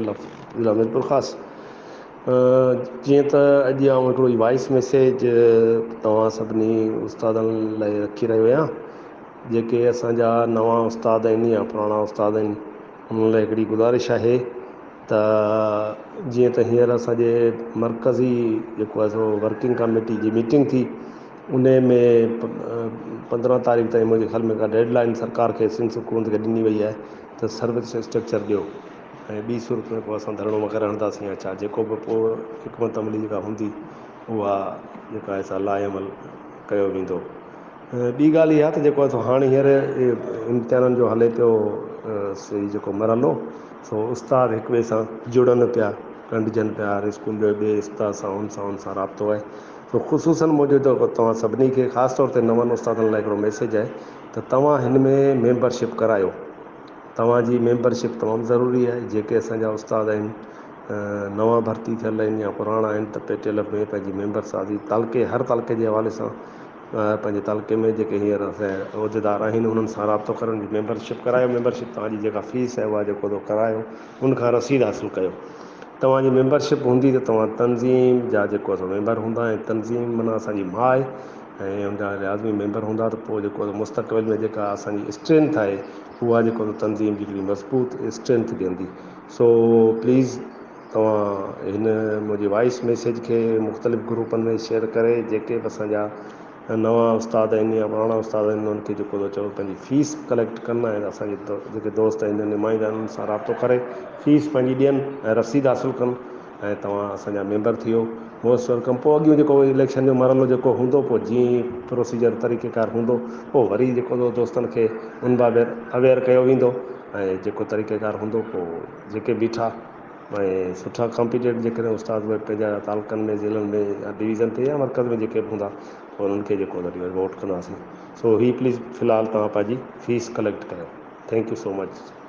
T L F ضلع ميرپورخاص. جيئن ته اڄ آئون هڪڙو وائس ميسيج توهان سڀني استادن لاء رکي رهيو آهيان، جيڪي اسان جا نوان استاد آهن يا پراڻا استاد آهن، انهن لاء هڪڙي گذارش آهي ته جيئن ته هينئر اسان جي مرڪزي جيڪو آهي سو ورڪنگ ڪاميٽي جي ميٽنگ ٿي، ان ۾ 15 تاريخ تائين منهنجي خيال ۾ ڪا ڊيڊ لائن سرڪار کي سنڌ حڪومت کي ڏني وئي آهي ته سروس اسٽرڪچر ڏيو ۽ ٻي صورت ۾ پوء اسان ڌرڻو وغيره هڻنداسين يا ڇا جيڪو به پوء حڪمت عملي جيڪا هوندي اها جيڪا آهي سا لاء عمل ڪيو ويندو. ٻي ڳالهه اها ته جيڪو آهي سو هاڻي هينئر امتحانن جو هلي پيو سي جيڪو مرحلو، سو استاد هڪ ٻئي سان جڙن پيا، ڳنڍجن پيا، هر اسڪول جو ٻئي استاد سان ان سان ان سان رابطو آهي. سو خصوصاً منهنجو ته توهان سڀني کي خاص طور تي نون استادن لاء هڪڙو ميسيج آهي ته توهان هن ۾ ميمبرشپ ڪرايو. توهان جي ميمبرشپ تمام ضروري آهي. جيڪي اسان جا استاد آهن، نوان ڀرتي ٿيل آهن يا پراڻا آهن ته پي ٽي ايل ايف ۾ پنهنجي ميمبر سازي تعلقي هر تعلقي جي حوالي سان پنهنجي تعلقي ۾ جيڪي هينئر اسان جا عهديدار آهن انهن سان رابطو ڪرڻ جي ميمبرشپ ڪرايو. ميمبرشپ توهان جي جيڪا فيس آهي اها جيڪو ٿو ڪرايو ان کان رسيد حاصل ڪيو. توهان جي ميمبرشپ هوندي ته توهان تنظيم جا جيڪو سو ميمبر هوندا ۽ تنظيم معنيٰ اسان جي ماء آهي ۽ ان جا لازمي ميمبر هوندا ته پوء جيڪو سو مستقبل ۾ جيڪا اسان جي اسٽرينٿ آهي اها جيڪو سو تنظيم جي هڪڙي مضبوط اسٽرينٿ ڏيندي. سو پليز توهان هن منهنجي وائس ميسيج کي مختلف گروپن ۾ شيئر ڪري جيڪي به اسان جا نوان استاد آهن يا پراڻا استاد آهن انهن کي جيڪو ٿو چئو پنهنجي فيس ڪليڪٽ ڪن ۽ اسان جي جيڪي دوست آهن نمائندا آهن انهن سان رابطو ڪري فيس پنهنجي ڏين ۽ رسيد حاصل ڪن ۽ توهان اسان جا ميمبر ٿيو موسٽ welcome. پوء اڳيون جيڪو اليڪشن جو مرحلو جيڪو هوندو پوء جيئن پروسيجر طريقي ڪار هوندو پوء وري جيڪو دوستن کي ان بابت اويئر ڪيو ويندو ۽ جيڪو طريقي ڪار هوندو پوء جيڪي بيٺا ۽ سٺا ڪمپيٽنٽ جيڪڏهن استاد به پنهنجا تعلقن ۾ ضلعن ۾ يا ڊويزن تي يا مرڪز ۾ جيڪي به هوندا پوء انهن کي جيڪو ووٽ ڪنداسين. سو هي پليز في الحال توهان پنهنجي فيس ڪليڪٽ ڪيو. Thank you so much.